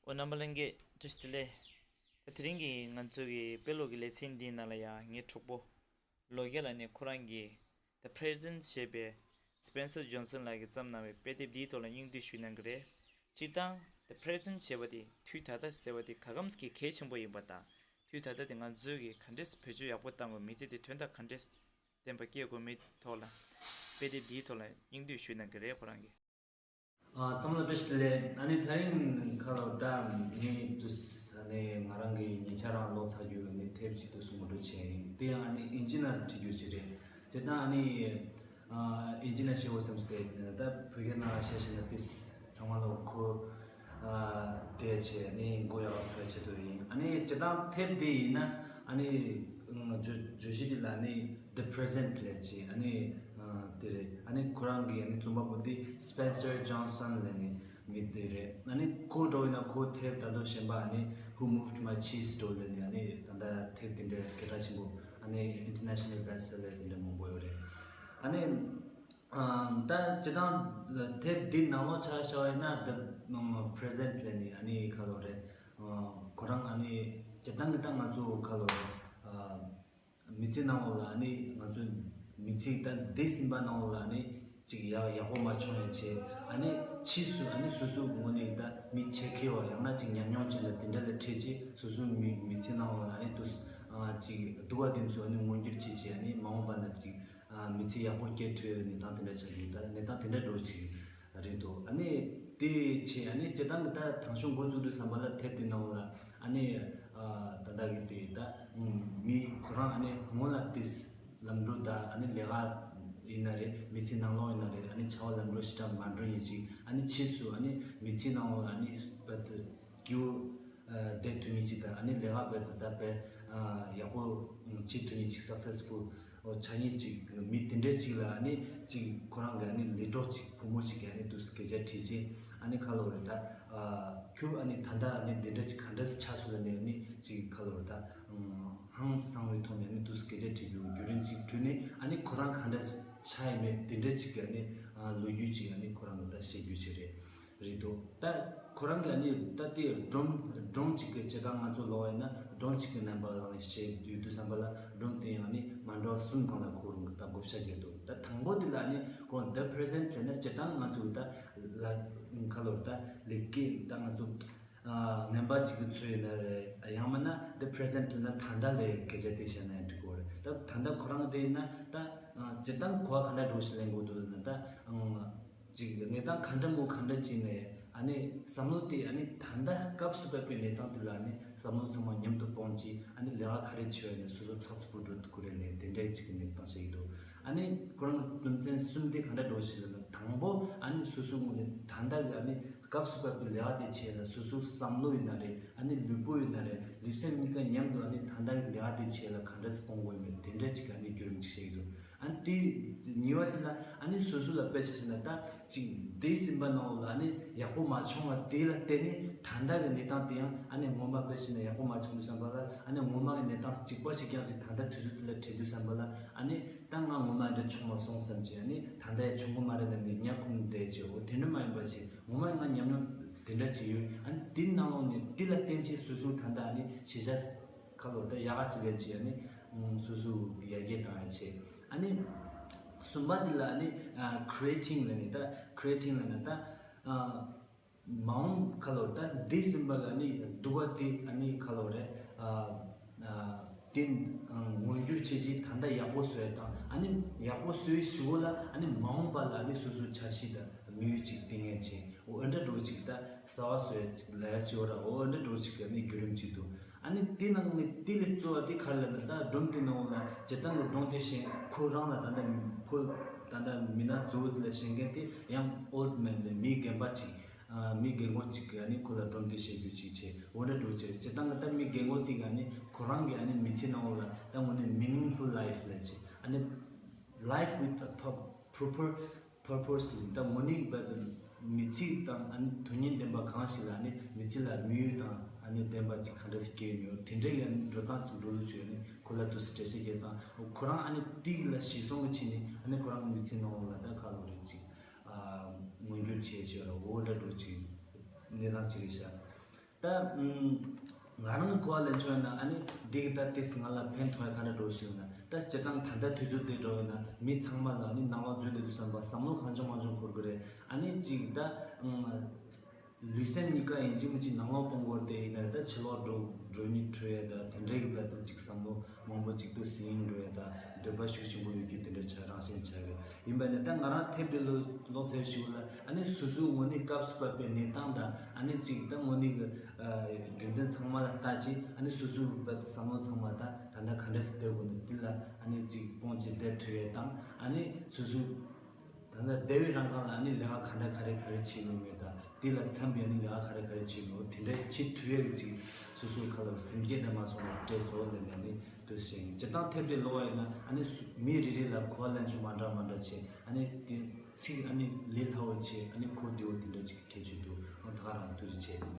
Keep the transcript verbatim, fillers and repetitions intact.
ཨོ་རྣམ་པ་ལྷན་རྒྱས་བཀྲ་ཤིས་བདེ་ལེགས། ད་དེ་རིང་གི་ང་ཚོ་གི་དཔེ་ཀློག་གི་ལེ་ཚན་འདིའི་ནང་ལ་ཡང་ངའི་གྲོགས་པོ་ལོ་རྒྱ་ལགས་ནས་ཁོ་རང་གིས་The Present ཞེས་པའི་Spencer Johnson ལགས་ཀྱིས་བརྩམས་གནང་བའི་དཔེ་དེབ་འདིའི་ཐོག་ལ་སྙིང་བསྡུས་ཞུ་གནང་གི་རེད། སྤྱིར་བཏང་The Present ཞེས་པ་དེ་དུས་ད་ལྟ་ཟེར་བ་དེ་ག་གམ་གྱི་གལ་ཆེན་པོ་ཡིན་པ་དང་། དུས་ད་ལྟ་དེ་ང་ཚོས་ཀྱིས་ག་འདྲས་བེད་སྤྱོད་ཡག་པོ་བཏང་དགོས། མི་ཚེ་དེ་དོན་དང་ག་འདྲས་བདེན་པ་སྐྱེལ་དགོས་མིན་ཐོག་ལ་དཔེ་དེབ་འདིའི་ཐོག་ལ་སྙིང་བསྡུས་ཞུས་གནང་གི་རེད་ཁོ་རང་གིས། ཨ་ཚང་མ་ལ་བཀྲ་ཤིས་བདེ་ལེགས། ཨ་ནི་དེ་རིང་ཁ་ལོ་ད་ངས་དུས་ཨ་ནི་ང་རང་གི་ཉེ་ཆར་རང་ཀློག་ཚར་རྒྱུ་ཡོད་ནི་དེབ་ཅིག་དུས་སུ་ངོ་སྤྲོད་བྱས་ཡིན། དེ་ཡང་ཨ་ནི་ཨིན་ཇི་ནང་བྲིས་རྒྱུ་ཅིག་རེད། སྤྱིར་བཏང་ཨ་ནི་ཨ་ཨིན་ཇི་ནང་ཤེས་དགོས་བསམ་སྟེ་ད་བོད་སྐད་ནང་བཤད་བཤད་ན་དེ་ཚང་མ་ལ་གོ་ཨ་དེ་བྱས་ནས་མགོ་ཡག་པོ་ཚོས་བྱེད་དུ་ཡིན། ཨ་ནི་སྤྱིར་བཏང་དེབ་འདི་ཡིན་ན་ཨ་ནི་ཨ་བརྗོད་བརྗོད་གཞི་འདི་ལ་ནི་The Present ལབ་ཅིག་ཨ་ནི་ཨ་དེ་རེད། ཨ་ནི་ཁོ་རང་གི་ཨ་ནི་རྩོམ་པ་པོ་འདི་Spencer Johnson ལབ་ནི་མི་དེ་རེད། ཨ་ནི་ཁོ་འགྲོ་ཡིན་ན་ཁོ་དེབ་ད་དུང་གཞན་པ་ཨ་ནི་Who Moved My Cheese འགྲོ་ལབ་ནི་ཨ་ནི་ད་ལྟ་དེབ་དེ་འདྲའི་སྐད་གྲགས་ཆེན་པོ་ཨ་ནི་International Bestseller དེ་འདྲ་མང་པོ་ཡོད་རེད། ཨ་ནི། ཨ་ད་སྤྱིར་བཏང་དེབ་འདི་ནང་ལོགས་ཆ་བཞག་པ་ཡིན་ན་The Present ལབ་ནི་ཨ་ནི་ཁ་ལོ་རེད། ཨ་ཁོ་རང་ཨ་ནི་སྤྱིར་བཏང་གི་ད་ང་ཚོ་ཁ་ལོ་རེད། ཨ་མི་ཚེ་ནང་ལོགས་ལ་ཨ་ནི་ང་ཚོ་མི་ཚེ་ད་འདས་ཟིན་པ་ནང་ལོགས་ལ་ཨ་ནི་ཅིག་ཡག་ཡག་པོ་མ་བྱུང་ཡ་བྱས། ཨ་ནི་ཕྱིས་སུ་ཨ་ནི་སོ་སོའི་ངོས་ནས་ད་མི་ཆེ་ཁེ་བ་ཡང་ན་ཅིག་ཉམས་མྱོང་ཅན་ལ་དེ་འདྲ་ལ་འཕྲད་རྗེས་སོ་སོའི་མི་མི་ཚེ་ནང་ལོགས་ལ་ཨ་ནི་དུ་ཨ་ཅིག་སྡུག་པ་དེ་ཚོ་ཨ་ནི་མངོན་འགྱུར་བྱས་རྗེས་ཨ་ནི་མ་འོངས་པ་ན་ཅིག་ཨ་མི་ཚེ་ཡག་པོ་སྐྱེལ་ཐུབ་ཡོད་གནས་སྟངས་དེ་འདྲ་ཆགས་འདུག་ད་གནས་སྟངས་དེ་འདྲ་འགྲོ་ཞིག་རེད་འདུག་ཨ་ནི་དེ་བྱས་ཨ་ནི་སྤྱིར་བཏང་གི་ད་དང་ཤོག་འགོ་བཙུགས་དུས་ཙམ་པ་ལ་དེབ་དེ་ནང་ལ་ཨ་ནི་ཨ་ད་ལྟ་གི་དེ་ད་མི་ཁོ་རང་ཨ་ནི་སྔོན་ལ་དེ་ལམ་འགྲོ་ད་ཨ་ནི་ལས་ཀ་ཡིན་ན་རེད། མི་ཚེ་ནང་ལོགས་ཡིན་ན་རེད། ཨ་ནི་བྱ་བ་ལམ་འགྲོ་ཞེ་དྲག་མ་འགྲོ་ཡིན་ཅིག་ཨ་ནི་ཕྱིས་སུ་ཨ་ནི་མི་ཚེ་ནང་ལོགས་ཨ་ནི་བ་དེ། སྐྱིད་པོ་བསྡད་ཐུབ་མཁན་ཅིག་དང་ཨ་ནི་ལས་ཀ་བྱེད་དུས་ད་དཔེ་ཡག་པོ་བྱེད་ཐུབ་མཁན་ཅིག་སག་སེ་སི་ཕུལ་ཆགས་མཁན་ཅིག་མི་དེ་འདྲ་ཅིག་ལ་ཨ་ནི་ཅིག་ཁོ་རང་གི་ཨ་ནི་ལས་གྲོགས་ཅིག་བུ་མོ་ཅིག་གིས་ཨ་ནི་དུས་སུ་སྐད་ཆ་དྲིས་རྗེས་ཨ་ནི་ཁ་ལོ་རེད་ད་ཁྱོད་ཨ་ནི་ད་ལྟ་ཨ་ནི་དེ་འདྲ་ཅིག་ག་འདྲ་སེ་ཆགས་སོང་ལབ་ནས་ཨ་ནི་ཅིག་ཁ་ལོ་རེད་ད་ཧང་སངས་པའི་ཐོག་ནས་ཨ་ནི་དུས་སུ་སྐད་ཆ་དྲིས་རྒྱུ་བརྒྱུད་རིམ་ཅིག་དྲུད་ནས་ཨ་ནི་ཁོ་རང་ག་འདྲ་ཆགས་ཡིན་མེད་དེ་འདྲ་ཅིག་གི་ཨ་ནི་ལོ་རྒྱུས་ཅིག་ཨ་ནི་ཁོ་རང་གི་ད་བཤད་རྒྱུ་ཅིག་རེད། རེད་འདུག་ད་ཁོ་རང་གིས་ཨ་ནི་ད་ལྟའི་སྒྲུང་སྒྲུང་གཅིག་གི་བྱེད་སྟངས་ང་ཚོ་ལོག་ཡིན་ན་སྒྲུང་གཅིག་གི་རྣམ་པ་ལ་ནི་བཤད་ཡོད་དུས་ཙམ་པ་ལ་སྒྲུང་དེ་ཡང་ནི་མ་འདྲ་བ་གསུམ་སྒང་ལ་ཁོ་རང་གིས་ད་བགོ་བཤའ་བརྒྱབ་འདུག་ད་དང་པོ་དེ་ལ་ནི་ཁོ་The Present ལབ་ན་སྤྱིར་བཏང་ང་ཚོ་ད་ལ་ཁ་ལོར་ད་ལེགས་སྐྱེས་ད་ང་ཚོ་ཨ་ངན་པ་གཅིག་གི་ཚུལ་ཡིན་ན་རེད། ཡང་མིན་ན་The Present ལབ་ན་ད་ལྟ་ལ་སྐད་ཆ་དེ་བཤད་ན་ཡང་འགྲིག་གི་རེད། ད་ད་ལྟ་ཁོ་རང་གི་དེ་ཡིན་ན་ད་ཨ་སྤྱིར་བཏང་གོ་བ་ག་འདྲ་འགྲོ་ཞིག་ལེན་དགོས་འདུག་ལབ་ན་ད་ཨ། ཅིག་གནས་སྟངས་ག་འདྲ་མོ་ག་འདྲ་ཅིག་ནས་ཨ་ནི་བསམ་བློ་དེ་ཨ་ནི་ད་ལྟ་སྐབས་སུ་བབས་པའི་གནས་སྟངས་དེ་ལ་ཨ་ནི་བསམ་བློ་ཚང་མ་མཉམ་དུ་སྤུངས་ཅིག་ཨ་ནི་ལས་ཀ་ག་རེ་བྱས་ཡོད་ན་སོ་སོ་ཚགས་ཚུད་པོ་འགྲོ་ཐུབ་ཀྱི་རེད་ལབ་དེ་འདྲའི་ཅིག་གནས་སྟངས་ཤིག་འདུག་ཨ་ནི་ཁོ་རང་གི་དོན་ཚན་གསུམ་དེ་ག་འདྲ་འགྲོ་ཞིག་ལབ་ན་དང་པོ་ཨ་ནི་སོ་སོའི་ངོས་ནས་ད་ལྟ་གི་ཨ་ནི་སྐབས་སུ་བབས་པའི་ལས་ཀ་དེ་བྱས་ལ་སོ་སོའི་བསམ་བློ་ཡིན་ན་རེད། ཨ་ནི་ལུས་པོ་ཡིན་ན་རེད། ལུས་སེམས་གཉིས་ཀ་མཉམ་དུ་ཨ་ནི་ད་ལྟ་གི་ལས་ཀ་དེ་བྱས་ལ་ག་འདྲ་སེ་སྤུངས་དགོས་ཡིན་མེད་དེ་འདྲའི་ཅིག་ཨ་ནི་བརྒྱུད་རིམ་ཅིག་བཤད་ཀྱི་འདུག་ཨ་ནི་དེ་གཉིས་པ་དེ་ལ་ཨ་ནི་སོ་སོ་ལ་དཔེ་ཆ་བཞག་ན་ད་ཅིག་འདས་ཟིན་པ་ནང་ལ་ཨ་ནི་ཡག་པོ་མ་བྱུང་བ་དེ་ལ་བརྟེན་ནས་ད་ལྟ་གི་གནས་སྟངས་དེ་ཡང་ཨ་ནི་སྔོན་མ་དཔེ་བྱས་ན་ཡག་པོ་མ་བྱུང་དུས་ཙམ་པ་ལ་ཨ་ནི་སྔོན་མ་གི་གནས་སྟངས་གཅིག་པ་ཞིག་ཀྱང་ཅིག་ད་ལྟ་དུས་ཚོད་དེ་ལ་འཕྲད་དུས་ཙམ་པ་ལ་ཨ་ནི་ད་ང་སྔོན་མ་འདྲ་བྱུང་མ་སོང་བསམ་གྱི་ཨ་ནི་ད་ལྟ་ཡང་བྱུང་གི་མ་རེད་ལབ་ནས་ཉ་ཁུམ་བསྡད་བྱས་འོ་དེ་འདྲ་མ་ཡིན་པ་ཅིག་ངོ་མ་ང་ཉམས་མྱོང་དེ་འདྲ་ཅིག་ཡོད། ཨ་ནི་དེའི་ནང་ལོགས་ནས་དེ་ལ་བརྟེན་བྱས་སོ་སོ་ད་ལྟ་ཨ་ནི་ཤེས་བྱ་ཁ་ལོ་ད་ཡག་ག་ཅིག་ལས་ཅིག་ཨ་ནི་སོ་སོ་ཡར་རྒྱས་བཏང་ཡ་བྱས། ཨ་ནི་གསུམ་པ་དེ་ལ་ཨ་ནི་ཨ་creating ལབ་ནས་ད་creating ལབ་ནས་ད་ཨ་མ་འོངས་ཁ་ལོ་ད་འདས་ཟིན་པ་གི་ཨ་ནི་སྡུག་པ་དེ་ཨ་ནི་ཁ་ལོ་རེད། ཨ་ཨ་དེ་མངོན་འགྱུར་བྱས་རྗེས་ད་ལྟ་ཡག་པོ་བཟོ་ཡ་དང་ཨ་ནི་ཡག་པོ་བཟོ་ཡི་གཞུག་གུ་ལ་ཨ་ནི་མ་འོངས་པ་ལ་ཨ་ནི་སོ་སོའི་འཆར་གཞི་དང་དམིགས་ཡུལ་ཅིག་བཏིང་ཡ་བྱས། འོ་ཨ་འདྲ་འགྲོ་ཅིག་ད་གསར་བ་བཟོ་ཡ་ཅིག་ལབ་ཡ་ཅིག་ཡོད་ར། འོ་ཨ་འདྲ་འགྲོ་ཅིག་གི་ཨ་ནི་བརྒྱུད་རིམ་ཅིག་འདུག་ཨ་ནི་དེ་ནང་ནས་དེ་ལས་གཙོ་བ་དེ་ག་རེ་ལབ་ན་ད་སྒྲུང་དེ་ནང་ལ་སྤྱིར་བཏང་གི་སྒྲུང་དེ་བཤད་ཁོ་རང་ལ་ད་ལྟ་ཁོ་ད་ལྟ་མི་སྣ་གཙོ་བོ་དེ་ལ་བཤད་མཁན་དེ་ཡང་old man ལབ་མི་རྒན་པ་ཅིག་ཨ་མི་རྒན་གོག་ཅིག་གིས་ཨ་ནི་ཁོ་ལ་སྒྲུང་དེ་བཤད་རྒྱུ་ཅིག་བྱས། འོ་འདྲ་འགྲོ་བྱས་སྤྱིར་བཏང་གི་ད་མི་རྒན་གོག་དེ་གིས་ཨ་ནི་ཁོ་རང་གི་ཨ་ནི་མི་ཚེ་ནང་ལ་ད་དངོས་གནས་meaningful life ལབ་ཅིག་ཨ་ནི་life with a pur- proper purpose ལ་ད་དངོས་གནས་བར་དུ་མི་ཚེ་དང་ཨ་ནི་དོན་སྙིང་ལྡན་པ་གང་ཞིག་ལ་ཨ་ནི་མི་ཚེ་ལ་དམིགས་ཡུལ་དང་ཨ་ནི་ལྡན་པ་ཅིག་ག་འདྲ་ཞིག་སྐྱེལ་ཡོད་དེ་འདྲ་ཡང་འགྲོ་སྟངས་ཅིག་འགྲོ་ལུགས་ཅིག་ཨ་ནི་ཁོ་ལ་དུས་སུ་འགྲེལ་བཤད་རྒྱག་ཙང་ཁོ་རང་ཨ་ནི་དེ་ལ་གཞི་བཟུང་གི་བྱས་ནས་ཨ་ནི་ཁོ་རང་གི་མི་ཚེ་ནང་ལ་ད་ཁ་ལོ་རེ་ཅིག་ཨ་མངོན་འགྱུར་བྱས་བྱས་ར་འོ་འདྲ་འགྲོ་ཅིག་གནས་སྟངས་ཅིག་རེད་ཤག་ད་ང་རང་གི་གོ་བ་ལེན་ཆོག་ན། ཨ་ནི་འདི་གི་ད་ཏིས་ང་ལ་ཕན་ཐོགས་ཡ་ག་འདྲ་འགྲོ་ཞིག་ན། ད་སྤྱིར་བཏང་ད་ལྟ་དུས་ཚོད་འདི་འགྲོ་ཡིན་ན། མི་ཚང་མ་ལ་ཨ་ནི་ནང་ལོགས་འཛུལ་བསྡད་དུས་ཙམ་པ་བསམ་བློ་གང་བྱུང་མང་བྱུང་འཁོར་གི་རེད། ཨ་ནི་གཅིག་ད་ལུས་སེམས་གཉིས་ཀ་ཡིན་གཅིག་མིན་གཅིག་ནང་ལོགས་སྤོང་དགོས་དེ་ཡིན་ན། ད་ཕྱི་ལོགས་འགྲོ་འགྲོ་ཉིད་འཕྲོད་ཡ་ད་དེ་འདྲའི་གི་ད་ད་གཅིག་བསམ་བློ་མང་པོ་གཅིག་ཏུ་ཟིན་འགྲོ་ཡ་ད་འདོད་པ་ཤུགས་ཆེན་པོ་ཡོད་རྒྱུ་དེ་འདྲ་ཆགས་རང་བཞིན་ཆགས་ཡོད། ཡིན་པ་ནི་ད་ང་རང་དེབ་འདི་ལོ་ལོ་ཚད་ཞིག་ལ། ཨ་ནི་སོ་སོའི་དངོས་གནས་སྐབས་སུ་བབས་པའི་གནས་སྟངས་དང་། ཨ་ནི་གཅིག་ད་དངོས་གནས་ཀྱི་རྒྱུ་མཚན་ཚང་མ་ལ་ལྟ་ཅི། ཨ་ནི་སོ་སོའི་བབ་བསམ་བློ་ཚང་མ་ད་ད་ལྟ་ག་འདྲ་སེ་བསྡད་དགོས་འདུག་འདི་ལ་ཨ་ནི་གཅིག་སྤོང་ཅི་བསྡད་ཐུབ་ཡས་དང་། ཨ་ནི་སོ་སོའི་ད་ལྟ་བསྡད་པའི་རང་སྒང་ལ་ཨ་ནི་ལས་ཀ་ག་འདྲ་ག་རེ་ག་རེ་བྱེད་དགོས་མེད་དང་། དེ་ལ་འཚམ་པའི་ཨ་ནི་ལས་ཀ་ག་རེ་ག་རེ་བྱེད་དགོས། དེ་འདྲ་བྱེད་ཐུབ་ཡས་ཀྱི་གཅིག་སོ་སོའི་ཁ་ལ་སེམས་བསྐྱེད་དང་མ་སོང་ལ་སྤྲད་སོ་ལས་ནས་ཨ་ནི། དུ་ཞིང་སྤྱིར་བཏང་དེབ་དེ་ཀློག་པ་ཡིན་ན། ཨ་ནི་སུ་མི་རེ་རེ་ལ་གོ་བ་ལེན་ཆོག་མ་འདྲ་མ་འདྲ་བྱས། ཨ་ནི་དེ་ཚིག་ཨ་ནི་ལས་སླ་བོ་བྱས། ཨ་ནི་གོ་བདེ་བོ་དེ་འདྲ་ཅིག་ཁྱད་ཆོས་འདུག་ཨོ་ད་ག་རང་ཐུགས་རྗེ་ཆེ།